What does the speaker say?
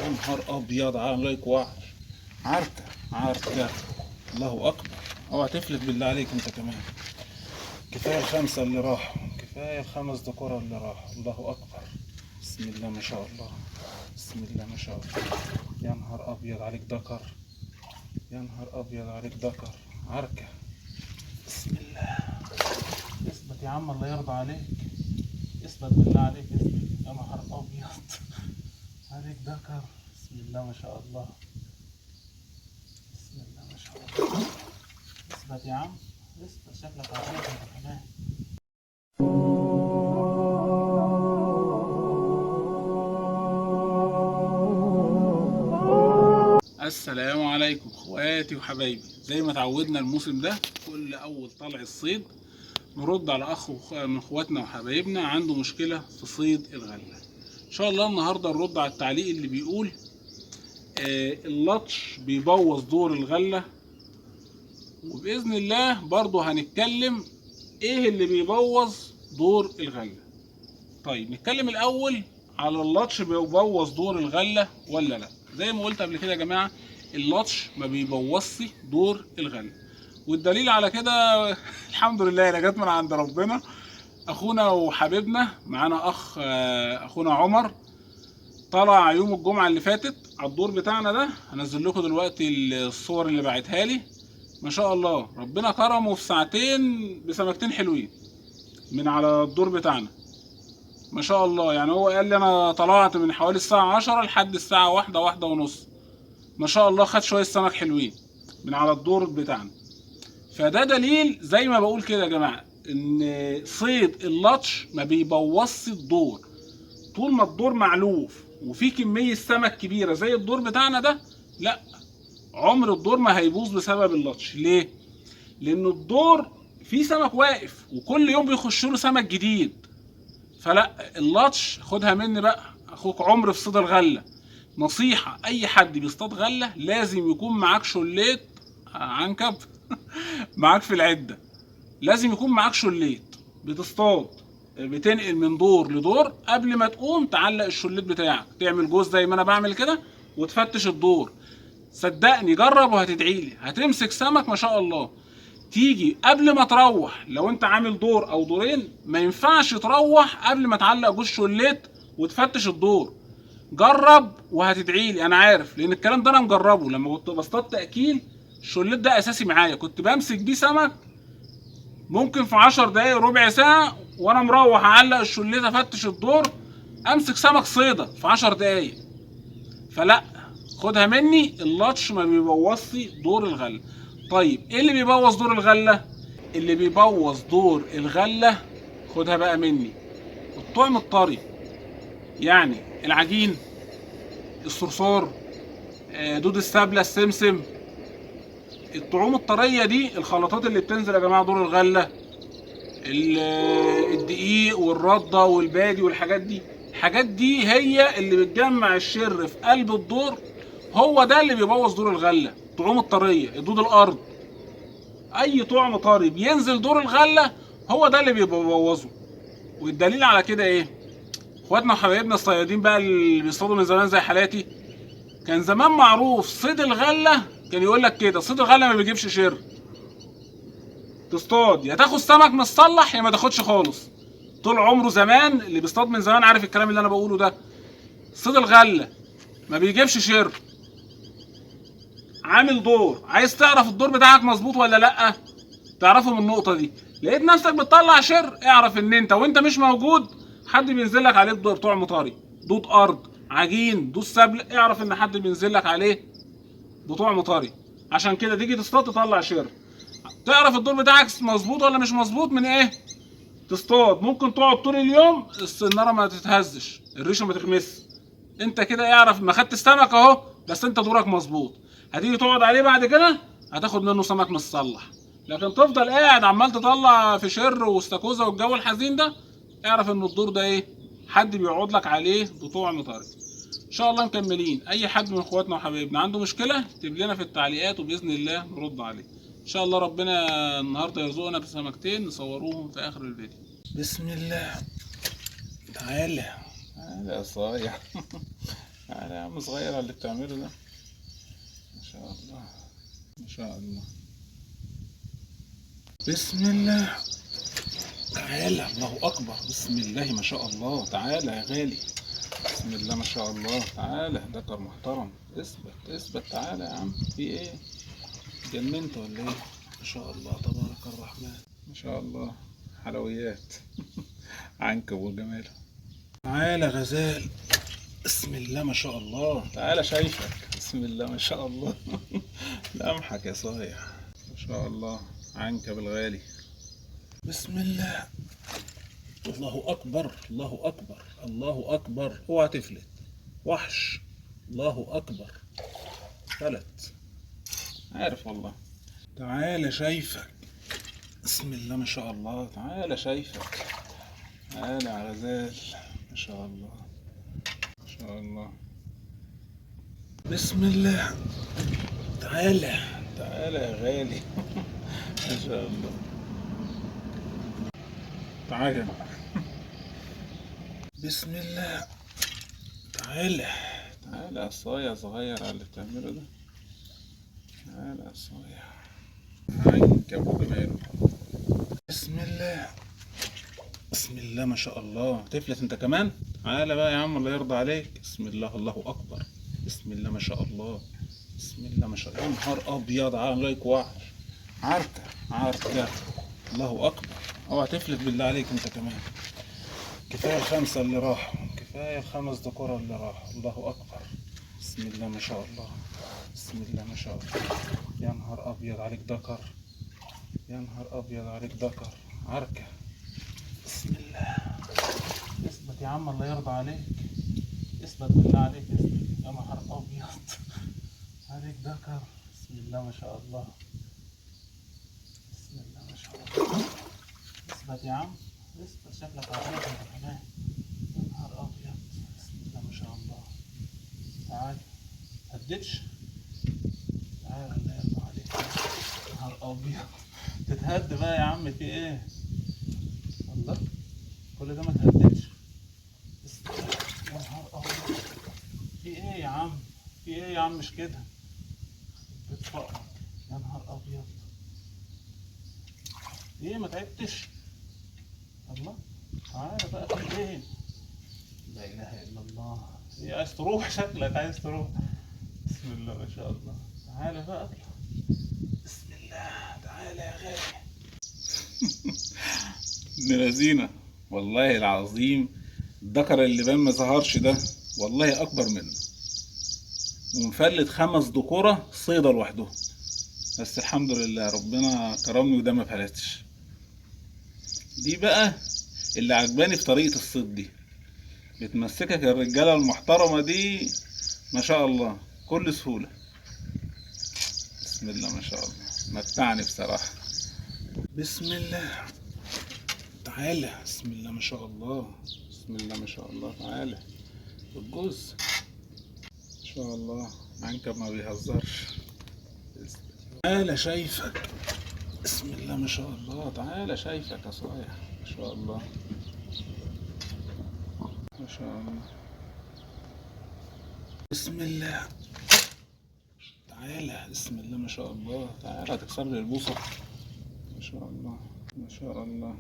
يا نهار ابيض على ملايك وعر. عركة عركة. الله اكبر. اوعى تفلت بالله عليك انت كمان. كفاية الخمسة اللي راحوا، كفاية الخمس دكوره اللي راحوا. الله اكبر. بسم الله ما شاء الله، بسم الله ما شاء الله. يا نهار ابيض عليك دكر، يا نهار ابيض عليك دكر. عركة. بسم الله. اثبت يا عم الله يرضى عليك، اثبت بالله عليك اثبت. يا نهار ابيض عليك دكر. بسم الله ما شاء الله، بسم الله ما شاء الله. اثبت يا عم اثبت، شكلك عريض انت كمان. السلام عليكم اخواتي وحبايبي. زي ما تعودنا الموسم ده كل اول طلع الصيد نرد على اخ من اخواتنا وحبايبنا عنده مشكلة في صيد الغلة. ان شاء الله النهارده نرد على التعليق اللي بيقول اللطش بيبوظ دور الغلة، وباذن الله برضو هنتكلم ايه اللي بيبوظ دور الغلة. طيب نتكلم الاول على اللطش بيبوظ دور الغلة ولا لا. زي ما قلت قبل كده يا جماعة، اللطش ما بيبوظش دور الغلة، والدليل على كده الحمد لله اللي جت من عند ربنا. اخونا وحبيبنا معانا اخ اخونا عمر طلع يوم الجمعة اللي فاتت على الدور بتاعنا ده. هنزل لكم دلوقتي الصور اللي بعتها لي. ما شاء الله ربنا كرمه في ساعتين بسمكتين حلوين من على الدور بتاعنا ما شاء الله. يعني هو قال لي انا طلعت من حوالي الساعة 10 لحد الساعة 1 1:30، ما شاء الله خد شوية سمك حلوين من على الدور بتاعنا. فده دليل زي ما بقول كده يا جماعة ان صيد اللطش ما بيبوظش الدور. طول ما الدور معلوف وفي كمية سمك كبيرة زي الدور بتاعنا ده، لا عمر الدور ما هيبوظ بسبب اللطش. ليه؟ لان الدور فيه سمك واقف وكل يوم بيخش له سمك جديد. فلا اللطش خدها مني بقى اخوك عمر في صيد الغلة. نصيحة اي حد بيصطاد غله لازم يكون معاك شليت عنكب معاك في العدة، لازم يكون معاك شليت. بتصطاد بتنقل من دور لدور، قبل ما تقوم تعلق الشليت بتاعك، تعمل جوز زي ما انا بعمل كده وتفتش الدور. صدقني جرب وهتدعيلي، هتمسك سمك ما شاء الله. تيجي قبل ما تروح لو انت عامل دور او دورين ما ينفعش تروح قبل ما تعلق جوز شليت وتفتش الدور. جرب وهتدعيلي، انا عارف لان الكلام ده انا مجربه لما كنت بصطاد تاكيل. الشليت ده اساسي معايا، كنت بمسك بيه سمك ممكن في 10 دقايق ربع ساعة، وانا مروح اعلق الشليت افتش الدور امسك سمك صيده في 10 دقايق. فلا خدها مني، اللطش ما بيبوظش دور الغلة. طيب ايه اللي بيبوظ دور الغلة؟ اللي بيبوظ دور الغلة خدها بقى مني الطعم الطري، يعني العجين، الصرصار، دود السبله، السمسم، الطعوم الطريه دي، الخلطات اللي بتنزل يا جماعة دور الغلة، الدقيق والرده والبادي والحاجات دي. الحاجات دي هي اللي بتجمع الشر في قلب الدور، هو ده اللي بيبوظ دور الغلة. الطعوم الطريه، دود الارض، اي طعم طري بينزل دور الغلة هو ده اللي بيبوظه. والدليل على كده ايه؟ اخواتنا وحبايبنا الصيادين بقى اللي بيصطادوا من زمان زي حالاتي، كان زمان معروف صيد الغلة، كان يقول لك كده صيد الغلة ما بيجيبش شر. تصطاد يا تاخد سمك متصلح يا ما تاخدش خالص. طول عمره زمان اللي بيصطاد من زمان عارف الكلام اللي انا بقوله ده. صيد الغلة ما بيجيبش شر. عامل دور، عايز تعرف الدور بتاعك مظبوط ولا لا تعرفه من النقطة دي. لقيت نفسك بتطلع شر، اعرف ان انت وانت مش موجود حد بينزل لك عليه طعم طري، دود ارض، عجين، دود سبل، اعرف ان حد بينزل لك عليه بطعم طري. عشان كده تيجي تصطاد تطلع شر. تعرف الدور بتاعك مظبوط ولا مش مظبوط من ايه؟ تصطاد ممكن تقعد طول اليوم السناره ما تتهزش، الريشة ما تغمس، انت كده اعرف ما خدت السمك اهو، بس انت دورك مظبوط. هتيجي تقعد عليه بعد كده هتاخد منه سمك متصلح. لكن تفضل قاعد عمال تطلع في شر واستاكوزا والجو الحزين ده، اعرف ان الدور ده ايه؟ حد بيقعد لك عليه بطعم طري. ان شاء الله مكملين. اي حد من اخواتنا وحبايبنا عنده مشكلة اكتب لنا في التعليقات وباذن الله نرد عليه. ان شاء الله ربنا النهارده يرزقنا بسمكتين نصوروهم في اخر الفيديو. بسم الله. تعالى تعالى يا صايع. تعالى يا عم صغير على اللي بتعمله ده. ما شاء الله ما شاء الله. بسم الله. تعالى، الله اكبر، بسم الله ما شاء الله. تعالى يا غالي، بسم الله ما شاء الله. تعالى، ذكر محترم. اثبت اثبت، تعالى يا عم، في ايه؟ جننت ولا ايه؟ ما شاء الله تبارك الرحمن، ما شاء الله. حلويات عنكب وجماله. تعالى غزال، بسم الله ما شاء الله. تعالى شايفك، بسم الله ما شاء الله. لمحك يا صايع، ما شاء الله. عنكب الغالي، بسم الله. الله اكبر الله اكبر الله اكبر. اوعى تفلت، وحش. الله اكبر، فلت، عارف والله. تعالى شايفك، بسم الله ما شاء الله. تعالى شايفك، تعالى يا غزال، ما شاء الله ما شاء الله. بسم الله. تعالى تعالى يا غالي. ما شاء الله. تعالى، بسم الله. تعالى تعالى يا صايع صغير على اللي بتعمله ده. تعالى يا صايع، عنكب وجماله. بسم الله بسم الله ما شاء الله. تفلت انت كمان؟ تعالى بقى يا عم، الله يرضى عليك. بسم الله، الله اكبر. بسم الله ما شاء الله، بسم الله ما شاء الله. يا نهار ابيض، عليك وحش. عركة عركة، الله اكبر. اوعى تفلت بالله عليك انت كمان. كفاية الخمسة اللي راحوا، كفاية الخمس دكوره اللي راحوا. الله اكبر، بسم الله ما شاء الله، بسم الله ما شاء الله. يا نهار ابيض عليك دكر، يا نهار ابيض عليك دكر. عركة، بسم الله. اثبت يا عم، الله يرضى عليك، اثبت بالله عليك، اثبت. يا نهار ابيض عليك دكر. بسم الله ما شاء الله، بسم الله ما شاء الله. اثبت يا عم، اثبت، شكلك عريض انت كمان. يا نهار ابيض، بسم الله ما شاء الله. تعال، هدتش، تعال الله يرضى عليك. يا نهار ابيض، تتهد بقى يا عم، في ايه؟ الله، كل ده ما تهدتش. يا نهار ابيض، في ايه يا عم؟ في ايه يا عم؟ مش كده، بتفقرك. يا نهار ابيض، ايه ما تعبتش؟ الله، تعالى بقى، في ايه؟ لا اله الا الله. ايه عايز تروح؟ شكلك عايز تروح. بسم الله ما شاء الله. تعالى بقى، اطلع. بسم الله، تعالى يا غالي. ابن لذينه والله العظيم، الذكر اللي بان ما ظهرش ده والله اكبر منه، ومفلت 5 ذكوره صيده لوحده. بس الحمد لله ربنا كرمني وده ما فلتش. دي بقى اللي عجباني في طريقه الصيد دي، بتمسكك الرجالة المحترمة دي ما شاء الله كل سهولة. بسم الله ما شاء الله، متعني بصراحة. بسم الله. تعالى، بسم الله ما شاء الله، بسم الله ما شاء الله. تعالى الجوز ما شاء الله، عنكب ما بيهزرش. تعالى شايفك، بسم الله ما شاء الله. تعالى شايفك يا صايع، ما شاء الله ما شاء الله. بسم الله. تعالى، بسم الله ما شاء الله. تعالى هتكسر لي البوصة، ما شاء الله ما شاء الله.